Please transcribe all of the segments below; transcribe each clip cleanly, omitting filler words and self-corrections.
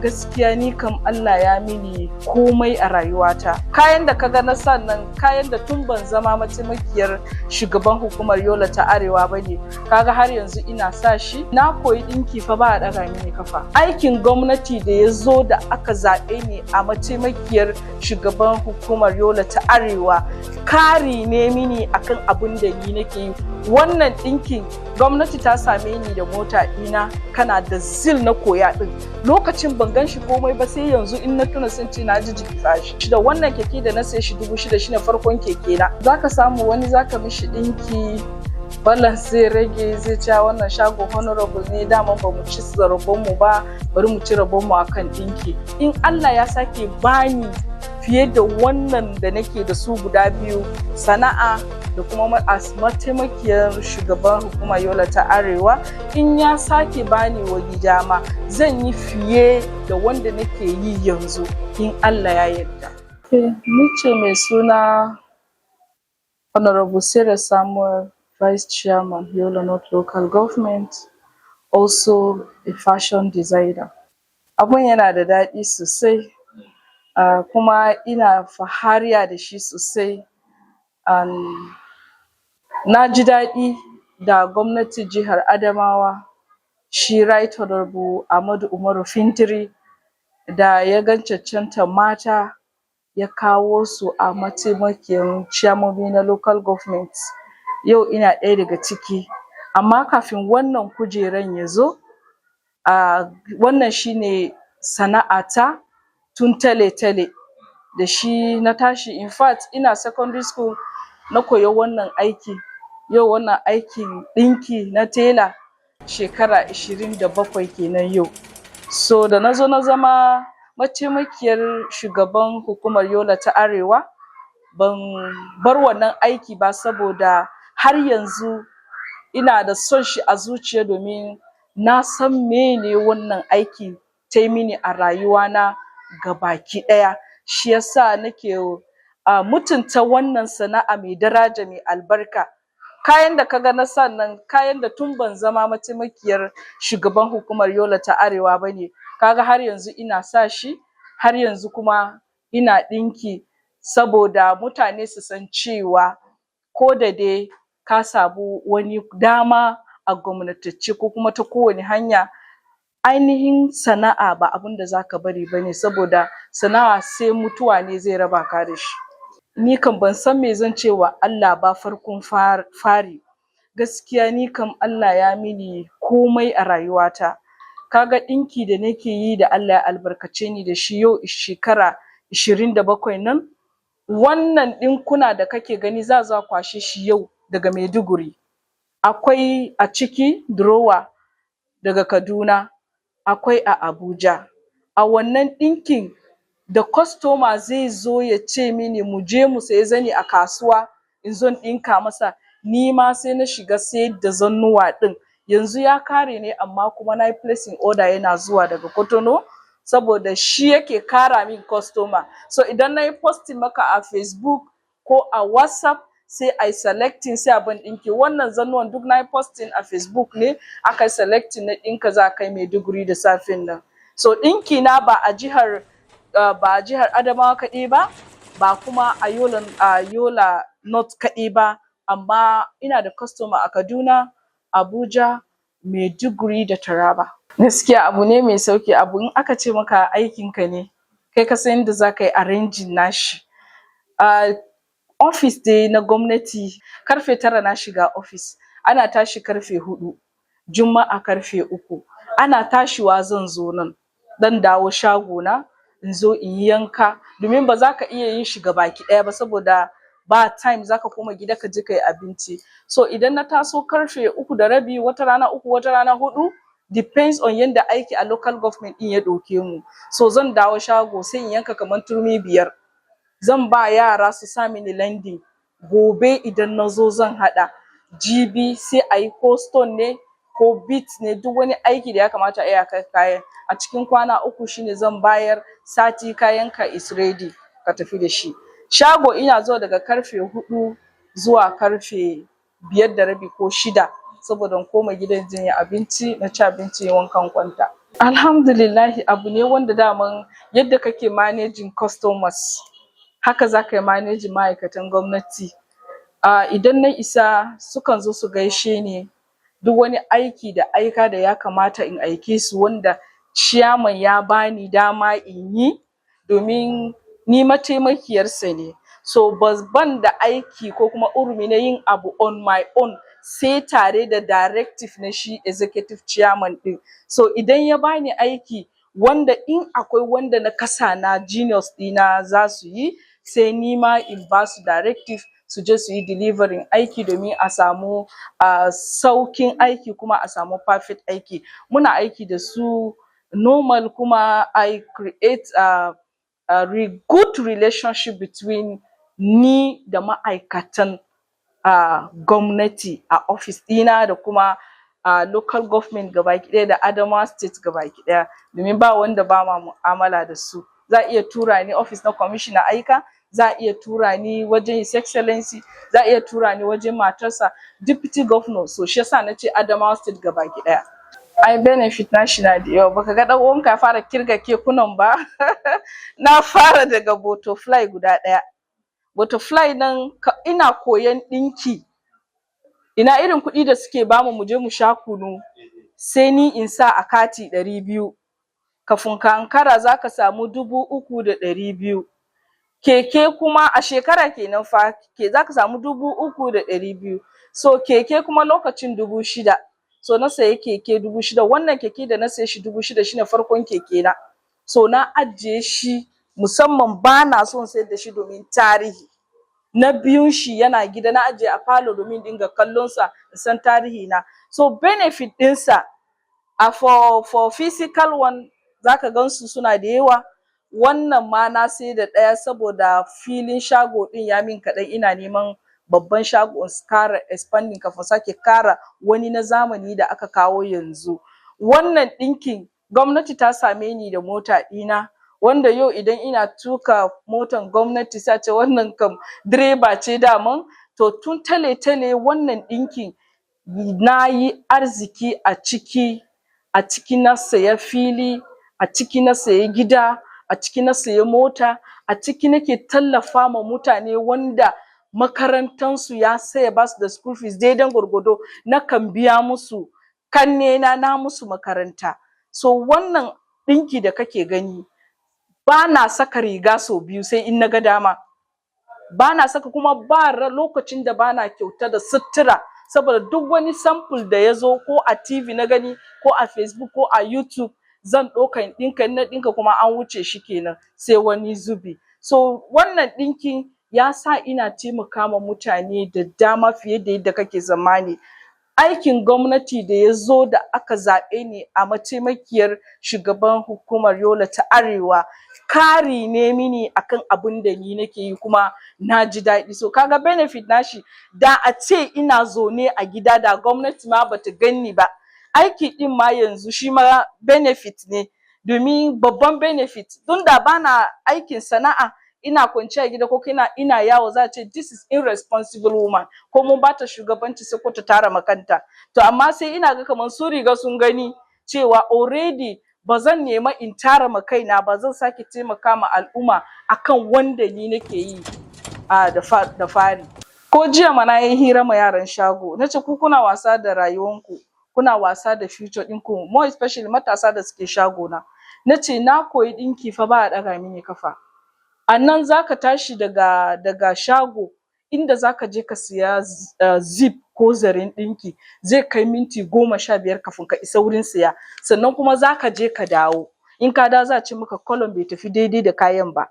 Gaskiya ni kam Allah ya mini komai a rayuwata. Kayan da kaga na sannan, kayan da tun ban zama mataimakiyar shugaban hukumar Yola ta Arewa ba ne, kaga har yanzu ina sa shi. Na koyi ɗinki fa, ba a ɗaga mini kafa. Aikin gwamnati da ya zo da aka zaɓe ni a mataimakiyar shugaban hukumar Yola ta Arewa, kari ne mini akan abin da ni nake yi. Wannan ɗinkin, gwamnati ta same ni da mota ɗina, kana da zeal na koya ɗin. Lokacin ban gan shi komai ba, sai yanzu in na tuna sun ce na ji jiki fashi da wannan keke da na sai shi 6,000, shine farkon keke na. Zaka samu wani zaka mishi ɗinki, balance zai rage, zai ci wannan shago honorable ne, daman ba mu ci rabon mu ba, bari mu ci rabon mu akan ɗinki. In Allah ya sake bani fiye da wannan da nake da su guda biyu, sana'a da kuma as mataimakiyar shugaban hukumar Yola ta Arewa, in ya sake bani wani dama, zan yi fiye da wanda nake yi yanzu, in Allah ya yarda. Ni ce mai suna Honorable Sarah Samuel, Vice Chairman, Yola North Local Government, also a fashion designer. Abun yana da daɗi sosai, kuma ina fahariya da shi sosai. Na ji daɗi da gwamnatin jihar Adamawa, shi Right Honorable Ahmadu Umaru Fintiri, da ya ga cancantar mata ya kawo su a mataimakiyar ciyamomi na local government. Yau ina ɗaya daga ciki. Amma kafin wannan kujeran ya zo, wannan shine sana'ata tun tale-tale, da shi na tashi. In fact, ina secondary school na koyi wannan aiki. Yau wannan aikin ɗinki na tela, shekara 27 kenan yau. So da nazo na zama mataimakiyar shugaban hukumar Yola ta Arewa, ban bar wannan aiki ba, saboda har yanzu ina da son shi a zuciya, domin na san mene wannan aiki tayi mini a rayuwa na gabaki ɗaya. Shi yasa nake mutunta wannan sana'a mai daraja, mai albarka. Kayan da kaga na sa nan, kayan da tun ban zama mataimakiyar shugaban hukumar Yola ta Arewa bane, kaga har yanzu ina sa shi, har yanzu kuma ina ɗinki, saboda mutane su san cewa ko da dai ka samu wani dama a gwamnatance ko kuma ta kowane hanya, ainihin sana'a ba abunda zaka bari bane, saboda sana'a sai mutuwa ne zai raba ka da shi. Ni kam ban san me zan ce wa Allah ba. Farkon fari, gaskiya ni kam Allah ya mini komai a rayuwata. Kaga ɗinki da nake yi, da Allah ya albarkace ni da shi, yau shekara 27 nan. Wannan ɗinkuna da kake gani, za a zo a kwashe shi yau daga Maiduguri, akwai a ciki drawer daga Kaduna, akwai a Abuja. A wannan ɗinkin da customer zai zo ya ce mini mu je mu sayi zani a kasuwa, in zo in ɗinka masa, nima sai na shiga sayar da zannuwa ɗin. Yanzu ya ƙare ne, amma kuma nayi placing order, yana zuwa daga Cotonou, saboda shi yake ƙara min customer. So idan nayi posting maka a Facebook ko a WhatsApp, sai ayi selecting, sai a ban ɗinki. Wannan zannuwan duk nayi posting a Facebook ne akayi selecting, na ɗinka, za a kai Maiduguri da safen nan. So ɗinki na ba a jihar Adamawa kaɗai ba, ba kuma a Yola North kaɗai ba, amma ina da customer a Kaduna, Abuja, Maiduguri da Taraba. Gaskiya abu ne mai sauƙi. Abu in aka ce maka aikin ka ne, kai ka san yadda zaka yi arranging nashi. A office dai na gwamnati, karfe 9 na shiga office, ana tashi karfe 4, Juma'a karfe 3 ana tashiwa. Zan zo nan, zan dawo shago na, in zo in yi yanka, domin ba za ka iya yin shi gabaki ɗaya ba, saboda ba time, zaka koma gida ka je kayi abinci. So idan na taso karfe 3:30, wata rana 3, wata rana 4, depends on yanda aiki a local government ɗin ya ɗauke mu. So zan dawo shago, sai in yanka kaman turmi 5, zan ba yara su sa mini landing. Gobe idan na zo zan haɗa, jibi sai ayi ko stone ne ko bead ne, duk wani aiki da ya kamata ayi akan kayan. A cikin kwana 3 shine zan bayar, sati kayan ka is ready, ka tafi da shi. Shago ina zuwa daga karfe 4 zuwa karfe 5:30 ko 6, Saboda in koma gidan jin yi abinci, na ci abinci, yi wankan, kwanta. Alhamdulillahi, abu ne wanda daman yadda kake managing customers, haka za ka yi managing ma'aikatan gwamnati. Idan na isa, sukan zo su gaishe ni. Duk wani aiki da aika da ya kamata in aike su, wanda ciyaman ya bani dama in yi, domin ni mataimakiyarsa ne, so ban da aiki ko kuma hurumi na yin abu on my own sai tare da directive na shi executive chairman ɗin. So idan ya bani aiki, wanda in akwai wanda na kasa na juniors ɗina za su yi, sai nima in basu directive su je su yi delivering aiki, domin a samu sauƙin aiki kuma a samu perfect aiki. Muna aiki da su normal, kuma I create a good relationship between ni da ma'aikatan gwamnati a office ɗina da kuma a local government gabaki ɗaya da Adamawa State gabaki ɗaya, domin ba wanda ba ma mu'amala da su. Za a iya tura ni office na commissioner aika, za a iya tura ni wajen His Excellency, za a iya tura ni wajen matarsa deputy governor. So shi yasa nace Adamawa State gabaki ɗaya. Ai benefit nashi na da yawa. Baka ga ɗan uwanka ya fara kirga kekunan ba? Na fara daga butterfly guda ɗaya. Butterfly nan, ina koyan ɗinki, ina irin kuɗi da suke bamu mu je mu sha kunu, sai ni in sa a kati 200. Kafin ka ankara zaka samu 3,200. Keke kuma a shekara kenan fa, ke zaka samu 3,200. So keke kuma lokacin 6,000. So na sayi keke 6,000. Wannan keke da na saye shi 6,000 shine farkon keke na. So na ajiye shi musamman, bana son sayar da shi domin tarihi. Na biyun shi yana gida, na ajiye a falo domin in dinga kallon sa, in san tarihi na. So benefit ɗinsa a for physical one, zaka gansu suna da yawa. Wannan ma na saida ɗaya saboda filin shago ɗin ya min kaɗan. Ina neman babban shago in ƙara expanding kafin sake ƙara wani na zamani da aka kawo yanzu. Wannan ɗinkin, gwamnati ta same ni da mota ɗina, wanda yau idan ina tuka motan gwamnati sai ace wannan kam direba ce daman. To tun tale-tale wannan ɗinkin nayi arziki a ciki. A ciki na saya fili, a ciki na sayi gida, a ciki na sayi mota, a ciki nake tallafa ma mutane wanda makarantan su ya tsaya, basu da school fees, daidai gwargwado nakan biya musu. Ƙannena na musu makaranta. So wannan ɗinki da kake gani, bana saka riga sau biyu sai in naga dama. Bana saka kuma ba lokacin da bana kyauta da sutura, saboda duk wani sample da ya zo, ko a TV na gani, ko a Facebook, ko a YouTube, zan ɗauka in ɗinka. In na ɗinka kuma, an wuce shi kenan, sai wani zubi. So wannan ɗinkin ya sa ina taimaka ma mutane da dama fiye da yadda kake tsammani. Aikin gwamnati da ya zo da aka zaɓe ni a mataimakiyar shugaban hukumar Yola ta Arewa, kari ne mini akan abun da ni nake yi, kuma na ji daɗi. So kaga benefit nashi, da a ce ina zaune a gida, da gwamnati ma bata ganni ba, aiki ɗin ma yanzu shi ma benefit ne, domin babban benefit tun da bana aikin sana'a, ina kwance a gida ko ina yawo, za a ce this is irresponsible woman, ko mun bata shugabanci sai ko ta tara ma kanta. To amma sai ina ga kamar sun riga sun gani cewa already ba zan nema in tara ma kaina ba, zan sake taimaka ma al'umma akan wanda ni nake yi a da fari. Ko jiya ma na yi hira ma yaran shago, nace ku kuna wasa da rayuwanku, kuna wasa da future ɗinku, more especially matasa da suke shago na. Nace na koyi ɗinki fa, ba a ɗaga mini kafa. A nan zaka tashi daga shago, inda zaka je ka siya zip ko zaren ɗinki zai kai minti 15 kafin ka isa wurin siya. Sannan kuma zaka je ka dawo, in ka dawo za a ce maka colour bai tafi daidai da kayan ba,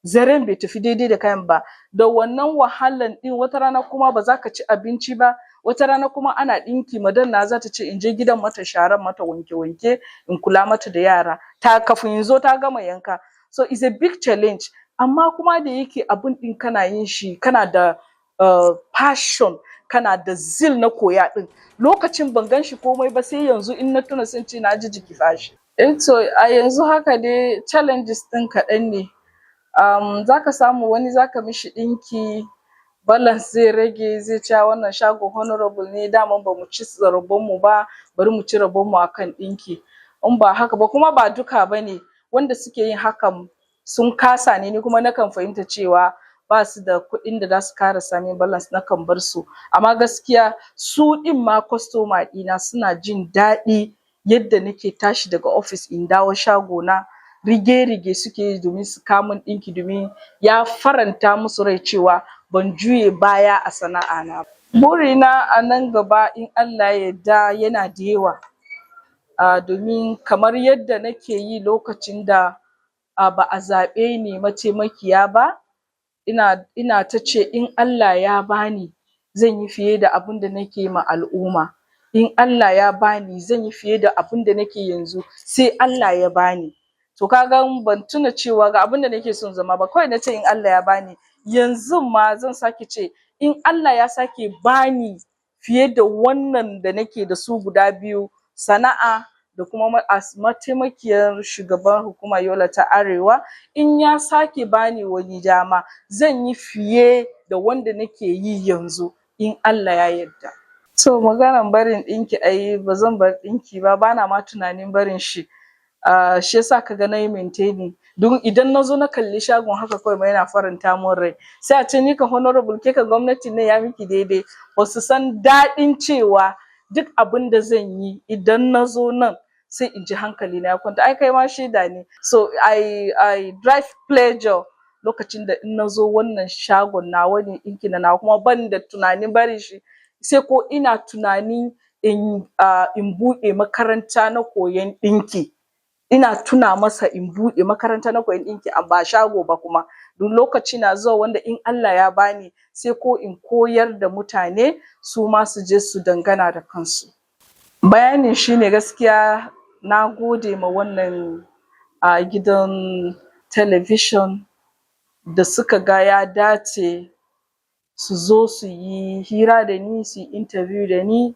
zaren bai tafi daidai da kayan ba. Da wannan wahalan ɗin, wata rana kuma ba za ka ci abinci ba. Wata rana kuma ana ɗinki, madam na za ta ce in je gidan mata sharan, mata wanke-wanke, in kula mata da yara ta, kafin in zo ta gama yanka. So it's a big challenge, amma kuma da yake abun ɗin kana yin shi, kana da passion, kana da zeal na koya ɗin, lokacin ban gan shi komai ba, sai yanzu in na tuna sai in ce na ji jiki fashi. Eh to, a yanzu haka dai challenges ɗin kaɗan ne. Zaka samu wani zaka mishi ɗinki, Balance zai rage, zai ce wannan shagon Honorable ne, daman ba mu ci rabon mu ba, bari mu ci rabon mu akan ɗinki. In ba haka ba kuma, ba duka bane wanda suke yin hakan, sun kasa ne. Ni kuma nakan fahimta cewa ba su da kuɗin da za su ƙarasa min balance, nakan bar su. Amma gaskiya su ɗin ma, customer ɗina suna jin daɗi yadda nake tashi daga office in dawo shagona. Rige-rige suke yi domin su kawo min ɗinki, domin ya faranta musu rai cewa ban juye baya a sana'a na ba. Burina a nan gaba, in Allah ya yarda, yana da yawa, domin kamar yadda nake yi lokacin da ba a zaɓe ni mataimakiya ba, ina ta ce in Allah ya bani, zan yi fiye da abunda nake ma al'umma, in Allah ya bani, zan yi fiye da abunda nake yanzu. Sai Allah ya bani. To ka ga ban tuna cewa ga abunda nake son zama ba, kawai nace in Allah ya bani. Yanzun ma zan sake ce in Allah ya sake bani fiye da wannan da nake da su guda biyu, sana'a da kuma as mataimakiyar shugaban hukumar Yola ta Arewa, in ya sake bani wani dama, zan yi fiye da wanda nake yi yanzu, in Allah ya yarda. To, maganan barin ɗinki, ai bazan bar ɗinki ba, bana ma tunanin barin shi. Shi yasa kaga nayi maintaining, don idan nazo na kalli shagon haka kawai ma yana faranta mun rai. Sai a ce ni kan Honorable, ke kan gwamnatin nan ya miki daidai. Basu san daɗin cewa duk abunda zan yi, idan nazo nan sai in ji hankali na ya kwanta. Ai kai ma shaida ne. So I derive pleasure lokacin da in nazo wannan shagon nawa ne, ɗinkin nan nawa, kuma ban da tunanin barin shi, sai ko ina tunani in buɗe makaranta na koyon ɗinki. Ina tuna masa in buɗe makaranta na koyon ɗinki, ba shago ba. Kuma duk lokaci na zuwa wanda in Allah ya bani, sai ko in koyar da mutane, su ma su je su dangana da kansu. Bayanin shine, gaskiya na gode ma wannan gidan television da suka ga ya dace su zo su yi hira da ni, su yi interview da ni.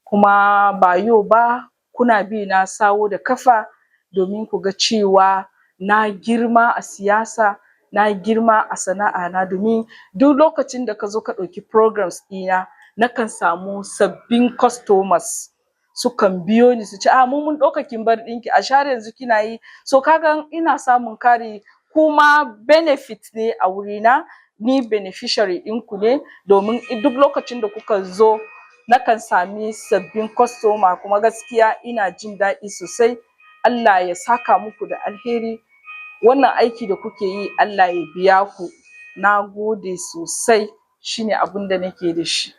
Kuma ba yau ba kuna bi na sawu da kafa domin ku ga cewa na girma a siyasa, na girma a sana'a na, domin duk lokacin da ka zo ka ɗauki programs ɗina, nakan samu sabbin customers. Sukan biyo ni su ce, "A mu mun ɗauka kin bar ɗinki, ashe har yanzu kina yi." So ka ga ina samun kari, kuma benefit ne a wurina, ni beneficiary ɗinku ne, domin duk lokacin da kuka zo, nakan sami sabbin customer. Kuma gaskiya ina jin daɗi sosai. Allah ya saka muku da alheri. Wannan aiki da kuke yi, Allah ya biya ku. Na gode sosai. Shine abunda nake da shi.